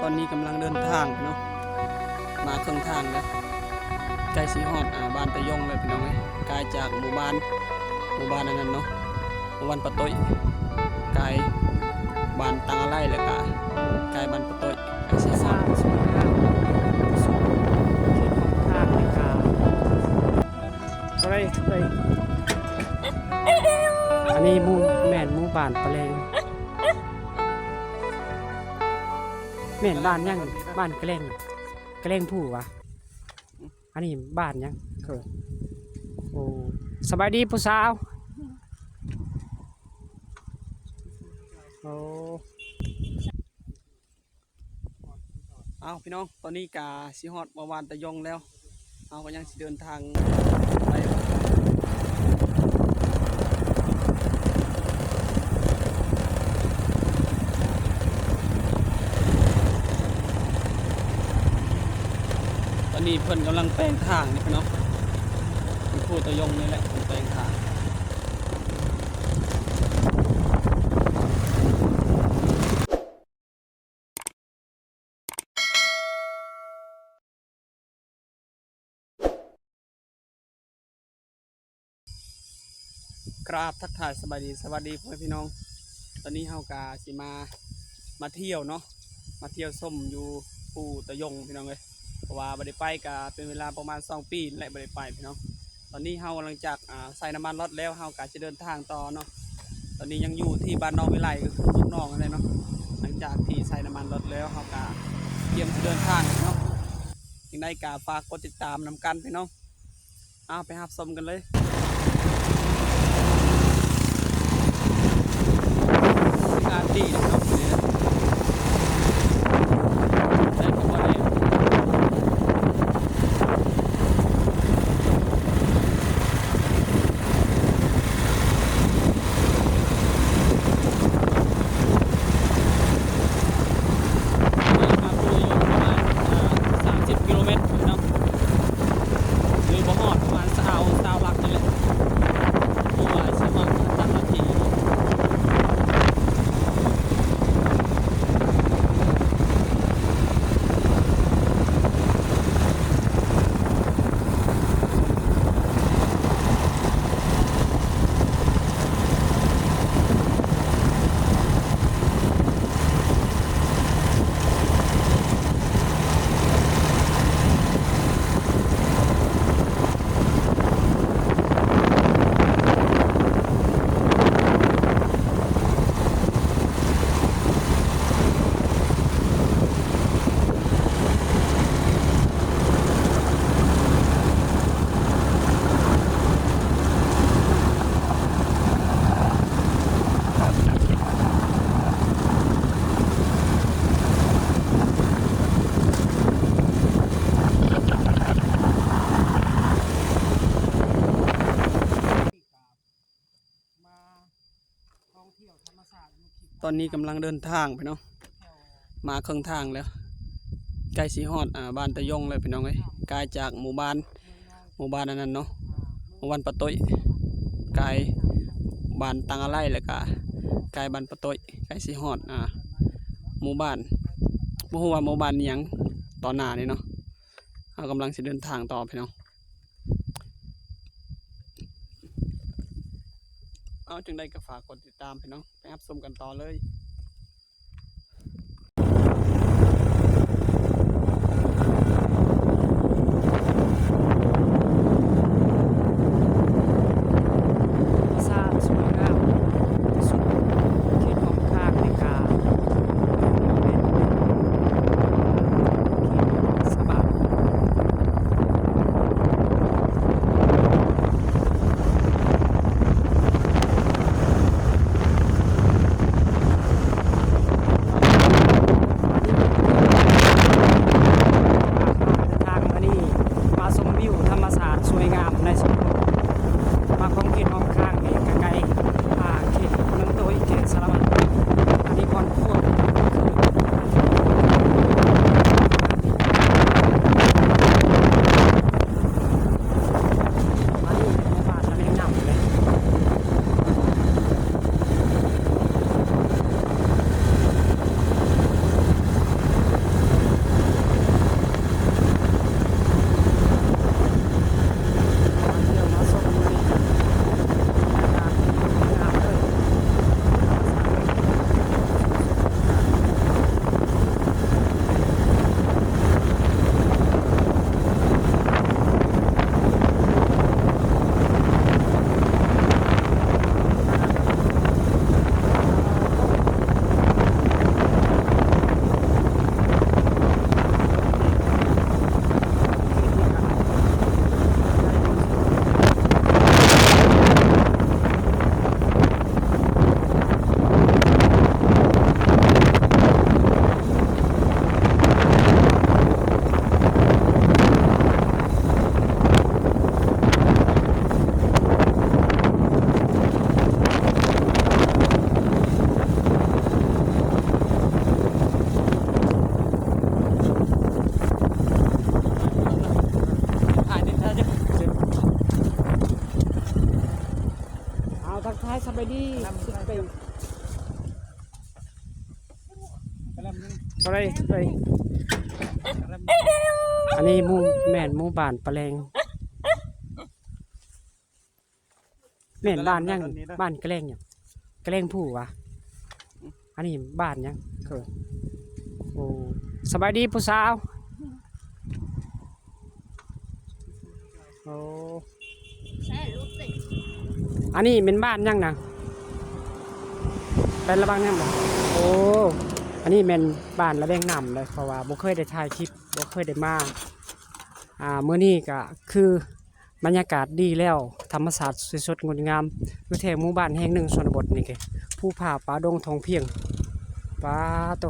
ຕອນນີ້ກຳລັງເດີນທາງເນາະ ມາເຄິ່ງທາງແລ້ວ ໃກ້ຊິຮອດ ອ່າ ບ້ານຕະຢົງແລ້ວພີ່ນ້ອງເອີຍ. ກາຍຈາກໝູ່ບ້ານ ໝູ່ບ້ານອັນນັ້ນເນາະ ໝູ່ບ້ານປະໂຕ້ຍ ກາຍບ້ານຕັງອາໄລ ແລ້ວກະກາຍບ້ານປະໂຕ້ຍ ກາຍຊິຮອດ. ສາຍສວຍງາມສຸດເຂດຂອງທາງເມກາ ເທົ່າໃດ ເທົ່າໃດ? ອັນນີ້ໝູ່ ແມ່ນໝູ່ບ້ານປະແລງ ແມ່ນບ້ານຫຍັງ? ບ້ານກະແລງ ກະແລງພູຫວາ? ອັນນີ້ບ້ານຫຍັງ? ເອີ ໂອ້ ສະບາຍດີຜູ້ສາວ. ໂອ້ ເອົາ ພີ່ນ້ອງ ຕອນນີ້ກະຊິຮອດໝູ່ບ້ານຕະຢົງແລ້ວ ເຮົາກະຍັງຊິເດີນທາງໄປ. ຕອນນີ້ເພິ່ນກຳລັງແປງທາງນີ້ພີ່ນ້ອງ ຢູ່ພູຕະຢົງນີ້ແຫຼະ ເພິ່ນແປງທາງ. ກາບທັກທາຍສະບາຍດີ ສະຫວັດດີພໍ່ແມ່ພີ່ນ້ອງ. ຕອນນີ້ເຮົາກະຊິມາ ມາທ່ຽວເນາະ ມາທ່ຽວຊົມຢູ່ພູຕະຢົງພີ່ນ້ອງເອີຍ ເພາະວ່າບໍ່ໄດ້ໄປກະເປັນເວລາປະມານສອງປີແຫຼະ ບໍ່ໄດ້ໄປພີ່ນ້ອງ. ຕອນນີ້ເຮົາຫຼັງຈາກ ອ່າ ໃສ່ນ້ຳມັນລົດແລ້ວ ເຮົາກະຈະເດີນທາງຕໍ່ເນາະ. ຕອນນີ້ຍັງຢູ່ທີ່ບ້ານໜອງວິໄລ ກະຄືເມືອງໜອງຫັ້ນແຫຼະເນາະ. ຫຼັງຈາກທີ່ໃສ່ນ້ຳມັນລົດແລ້ວ ເຮົາກະກຽມຊິເດີນທາງເນາະ. ຈັ່ງໃດກະຝາກກົດຕິດຕາມນຳກັນພີ່ນ້ອງ. ເອົາ ໄປຮັບຊົມກັນເລີຍ. ອາກາດດີເນາະ ແດດກະບໍ່ແຮງ. ມາພູຕະຢົງປະມານ ເອີ ສາມສິບກິໂລແມັດເນາະ ຫຼືບໍ່ຮອດ ປະມານຊາວ ຊາວຫຼັກນີ້ແຫຼະ ຫຼືວ່າຊິຮອດຈັກນາທີ. ຕອນນີ້ກຳລັງເດີນທາງໄປເນາະ ມາເຄິ່ງທາງແລ້ວ ໃກ້ຊິຮອດ ອ່າ ບ້ານຕະຢົງແລ້ວພີ່ນ້ອງເອີຍ. ກາຍຈາກໝູ່ບ້ານ ໝູ່ບ້ານອັນນັ້ນເນາະ ໝູ່ບ້ານປະໂຕ້ຍ ກາຍບ້ານຕັງອາໄລ ແລ້ວກະກາຍບ້ານປະໂຕ້ຍ ໃກ້ຊິຮອດ ອ່າ ໝູ່ບ້ານ ບໍ່ຮູ້ວ່າໝູ່ບ້ານຫຍັງ ຕອນໜ້ານີ້ເນາະ. ເຮົາກຳລັງຊິເດີນທາງຕໍ່ພີ່ນ້ອງ ເອົາ ຈັ່ງໃດກະຝາກກົດຕິດຕາມພີ່ນ້ອງ ໄປຮັບຊົມກັນຕໍ່ເລີຍ. ສາຍສວຍງາມທີ່ສຸດ ເຂດຫ້ອມຂ້າງໃນກາ ເຂດສະບາຍ. ເ ບໍ່ໄດ້ ໄປ ອັນນີ້ໝູ່ ແມ່ນໝູ່ບ້ານປະແລງ. ແມ່ນບ້ານຫຍັງ? ບ້ານກະແລງຫຍັງ? ກະແລງພູຫວາ? ອັນນີ້ບ້ານຫຍັງ? ເອີ ໂອ້ ສະບາຍດີຜູ້ສາວ. ໂອ້ ອັນນີ້ແມ່ນບ້ານຫຍັງນະ? ແປນລະວັງຫຍັງບໍ? ໂອ້ ອັນນີ້ແມ່ນບ້ານລະແວງນ້ຳເດ້ ເພາະວ່າບໍ່ເຄີຍໄດ້ຖ່າຍຄລິບ ບໍ່ເຄີຍໄດ້ມາ. ອ່າ ມື້ນີ້ກະຄື ບັນຍາກາດດີແລ້ວ ທຳມະຊາດສວຍສົດງົດງາມ ຢູ່ແຖວໝູ່ບ້ານແຫ່ງໜຶ່ງຊົນນະບົດນີ້ ພູຜາປ່າດົງທອງພຽງ. ປາໂຕ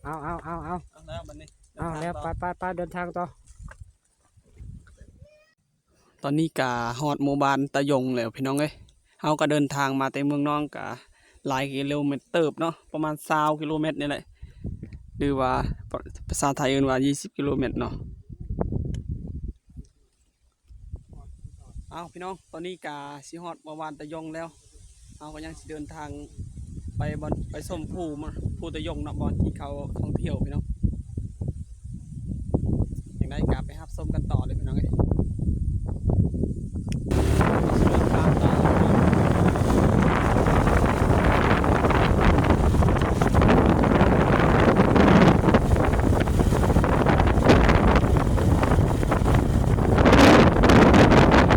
ເອົາ ເອົາ ເອົາ ເອົາ ເອົາແລ້ວບັດນີ້ ເອົາແລ້ວ ເດີນທາງຕໍ່ ໄປ ໄປ ໄປ ເດີນທາງຕໍ່. ຕອນນີ້ກະຮອດໝູ່ບ້ານຕາຢົງແລ້ວພີ່ນ້ອງເອີຍ. ເຮົາກະເດີນທາງມາແຕ່ເມືອງນອງກະຫຼາຍກິໂລແມັດເຕີບເນາະ ປະມານຊາວກິໂລແມັດນີ້ແຫຼະ ຫຼືວ່າພາສາໄທເອີ້ນວ່າຊາວກິໂລແມັດເນາະ. ເອົາພີ່ນ້ອງ ຕອນນີ້ກະຊິຮອດໝູ່ບ້ານຕາຢົງແລ້ວ ເຮົາກະຍັງຊິເດີນທາງໄປບ່ອນ ໄປຊົມພູ ພູຕາຢົງເນາະ ບ່ອນທີ່ເຂົາທ່ອງທ່ຽວພີ່ນ້ອງ. ຈັ່ງໃດກະໄປຮັບຊົມກັນຕໍ່ເລີຍພີ່ນ້ອງເອີຍ.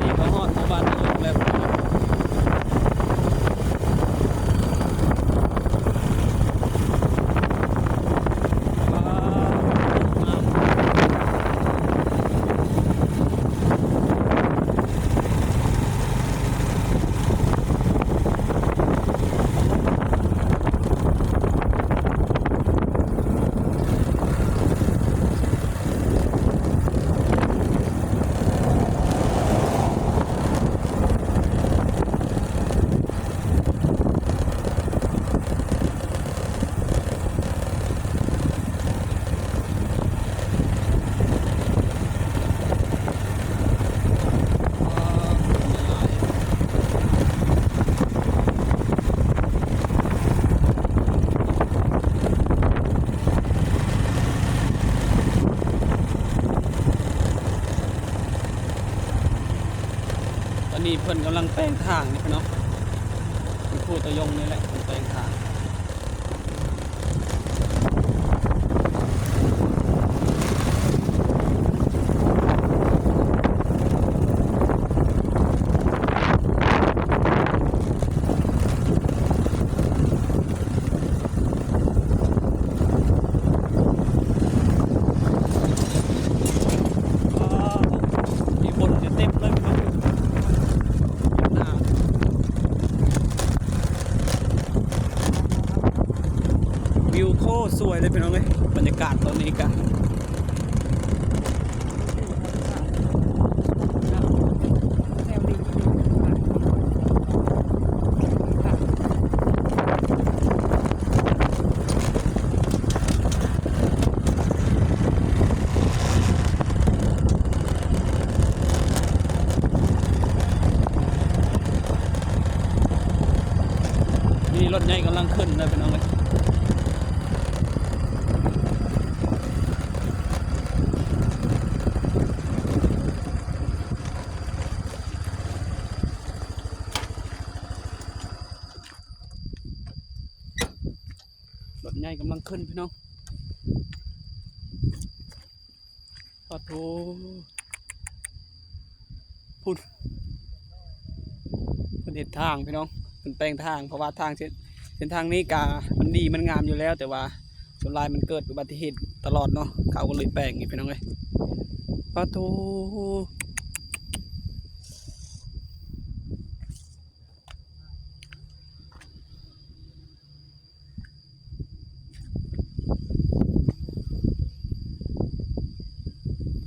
ນີ້ກະຮອດໝູ່ບ້ານຕາຢົງແລ້ວ. ຕອນນີ້ເພິ່ນກຳລັງແປງທາງນີ້ພີ່ນ້ອງ ຢູ່ພູຕາຢົງນີ້ແຫຼະ ເພິ່ນແປງທາງ. ມີຄົນເຕັມເລີຍພີ່ນ້ອງ ວິວໂຄດສວຍເລີຍພີ່ນ້ອງເອີຍ ບັນຍາກາດຕອນນີ້ກະ ນີ້ລົດໃຫຍ່ກຳລັງຂຶ້ນເດີພີ່ນ້ອງເອີຍ. ລົດໃຫຍ່ກຳລັງຂຶ້ນພີ່ນ້ອງ. ປາໂທ ພຸ້ນ ເພິ່ນເຮັດທາງພີ່ນ້ອງ ເພິ່ນແປງທາງ ເພາະວ່າທາງເສັ້ນ ເສັ້ນທາງນີ້ກະມັນດີມັນງາມຢູ່ແລ້ວ ແຕ່ວ່າສ່ວນຫຼາຍມັນເກີດອຸບັດຕິເຫດຕະຫຼອດເນາະ ເຂົາກະເລີຍແປງອີກພີ່ນ້ອງເອີຍ. ປາໂທ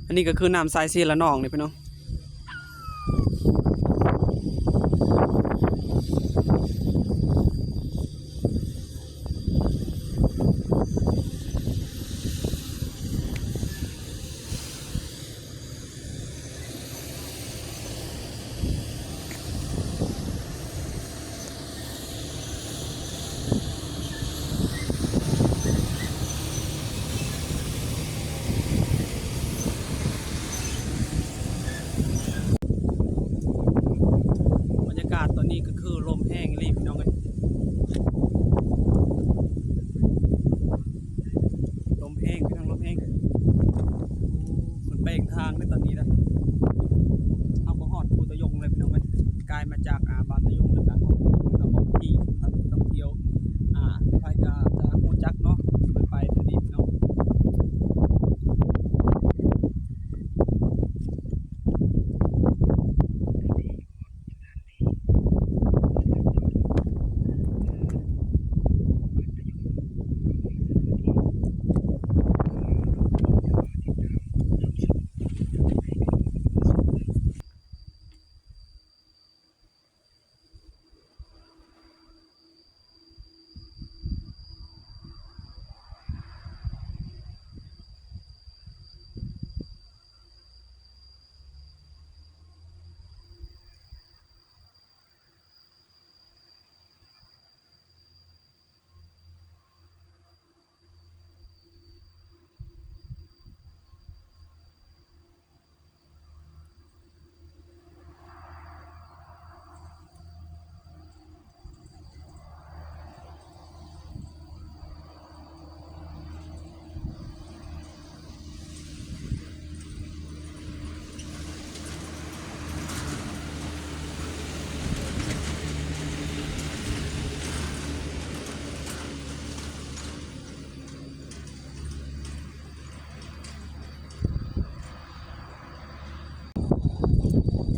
ອັນນີ້ກະຄືນ້ຳສາຍເຊລະນອງນີ້ພີ່ນ້ອງ. ເ ນີ້ນະ ເຮົາກໍຮອດພູຕະຍົງແລ້ວພີ່ນ້ອງເອີຍ. ກາຍມາຈາກ ອ່າ ບ້ານຕະຍົງ ແລ້ວກໍຮອດ ເຮົາກໍທີ່ສຳລັບນັກທ່ອງທ່ຽວ ອ່າ ໃຜກໍຈະຮູ້ຈັກເນາະ ເພິ່ນໄປຕົວນີ້ພີ່ນ້ອງ.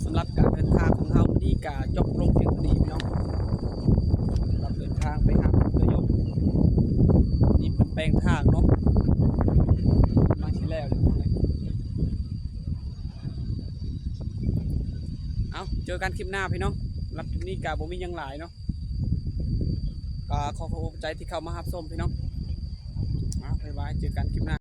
ສຳລັບການເດີນທາງຂອງເຮົາມື້ນີ້ກະຈົບລົງພຽງເທົ່ານີ້ພີ່ນ້ອງ. ສຳລັບເດີນທາງໄປຫາພູຕະຍົງ ນີ້ເພິ່ນແປງທາງເນາະ ກຳລັງຊິແລ້ວ. ເອົາ ເຈີກັນຄລິບໜ້າພີ່ນ້ອງ. ສຳລັບຄລິບນີ້ກະບໍ່ມີຫຍັງຫຼາຍເນາະ ກະຂໍຂອບໃຈທີ່ເຂົ້າມາຮັບຊົມພີ່ນ້ອງ. ເອົາ ບາຍບາຍ ເຈີກັນຄລິບໜ້າ.